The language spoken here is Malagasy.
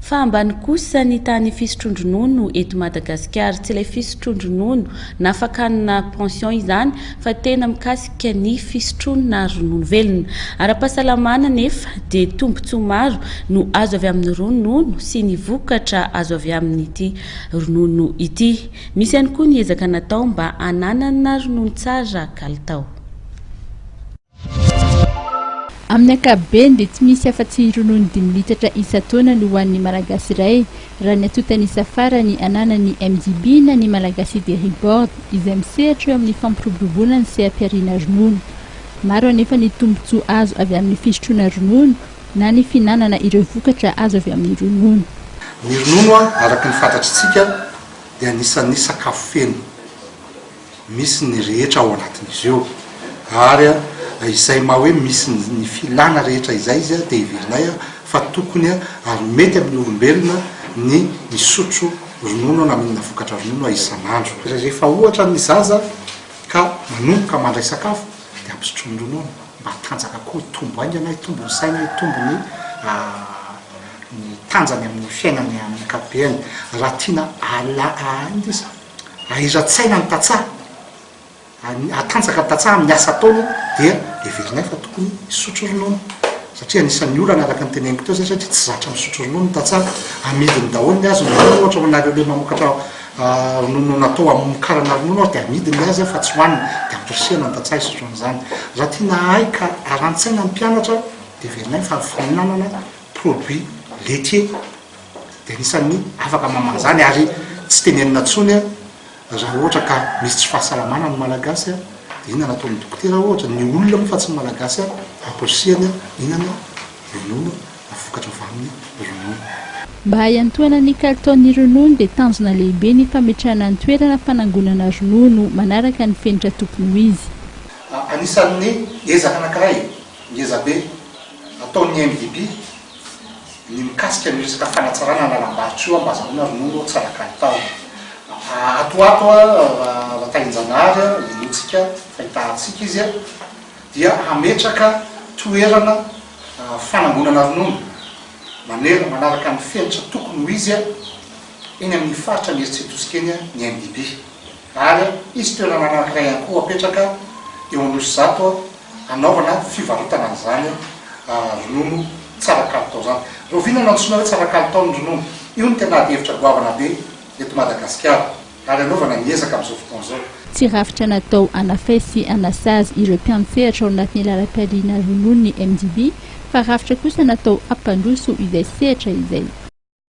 Fa ambany kosa ny tahan'ny fisotroan-dronono eto Madagasikara. Tsy ilay fisotroan-dronono na fakana pension izany fa tena mikasika ny fisotroana ronono velona. Ara-pahasalamana anefa dia tombontsoa maro no azo avy amin'ny ronono sy ny vokatra azo avy amin'ity ronono ity. Misy ihany koa ny ezaka natao mba hananana ronono tsara kalitao. Amin'ny ankapobeny dia tsy misy afa-tsy ronono dimy litatra isan-taona no hohanin'ny Malagasy iray, raha ny antontan'isa farany ananan'ny MDB na ny Malagasy Dairy Board, izay misehatra eo amin'ny fampiroboroboana ny seha-pihariana ronono. Maro anefa ny tombontsoa azo avy amin'ny fisotroana ronono na ny fihinanana ireo vokatra azo avy amin'ny ronono. Ny ronono, araka ny fantatr'tsika, dia anisan'ny sakafo feno. misy ny rehetra ao anatin'izy io ary izay maha hoe misy ny filana rehetra izay izy dia heverinay fa tokony ary mety amin'ny olombelona ny misotro ronono na mihinana vokatra ronono isan'andro. Rehefa ohatra ny zaza ka manomboka mandray sakafo dia ampisotroiny ronono mba hatanjaka koa, hitombo haingana, hitombo ny saina, hitombo ny ny tanjany amin'ny fiainany amin'ny ankapobeny. Raha tiana ala inona izy? Ahira-tsaina ny tantsaha, hatanjaka ny tantsaha amin'ny asa ataony dia heverinay fa tokony hisotro ronono satria anisan'ny olana araka ny teneniko teo izay satria tsy zatra misotro ronono ny tantsaha, amidiny daholo ny azy ny ronono ohatra ho anareo le mamokatra ronono natao hamokarana ronono ary dia amidiny ny azy fa tsy hohaniny dia ampirisihana ny tantsaha hisotro an'izany. Raha tiana hahay ka haran-tsaina ny mpianatra dia heverinay fa ny fihinanana produit laitier dia anisan'ny afaka mamaha izany ary tsy tenenina intsony raha ohatra ka misy tsy fahasalamana ny Malagasy dia inona no ataon'ny dokotera ohatra, ny olona moa fa tsy ny Malagasy amporisihany hihinana ronono na vokatra avy amin'ny ronono. Mba hiantohana ny kalitaon'ny ronono dia tanjona lehibe ny fametrahana ny toerana fanangonana ronono manaraka ny fenitra tokony ho izy. Anisan'ny ezaka anankiray ngezabe ataon'ny MDB ny mikasika ny resaka fanatsarana ny lalam-barotra io mba azahoana ronono tsara kalitao. Ato ho ato raha tahin-janahary inoantsika fa hitahantsika izy dia hametraka toerana fanangonana ronono manerana manaraka ny fenitra tokony ho izy eny amin'ny faritra Imerintsiatosika eny ny MDB. Ary hisy toerana anankiray ihany koa apetraka eo Anosizato hanaovana fivarotana an'izany ronono tsara kalitao izany. Rahoviana no antsoina hoe tsara kalitao ny ronono? Io no tena adihevitra goavana be eto Madagasikara ary hanaovana ny ezaka amin'izao fotoana izao. Tsy rafitra natao hanafay sy hanasazy ireo mpiantsehatra ao anatin'ny lalam-pihariana ronono ny MDB fa rafitra kosa natao hampandroso izay sehatra izay.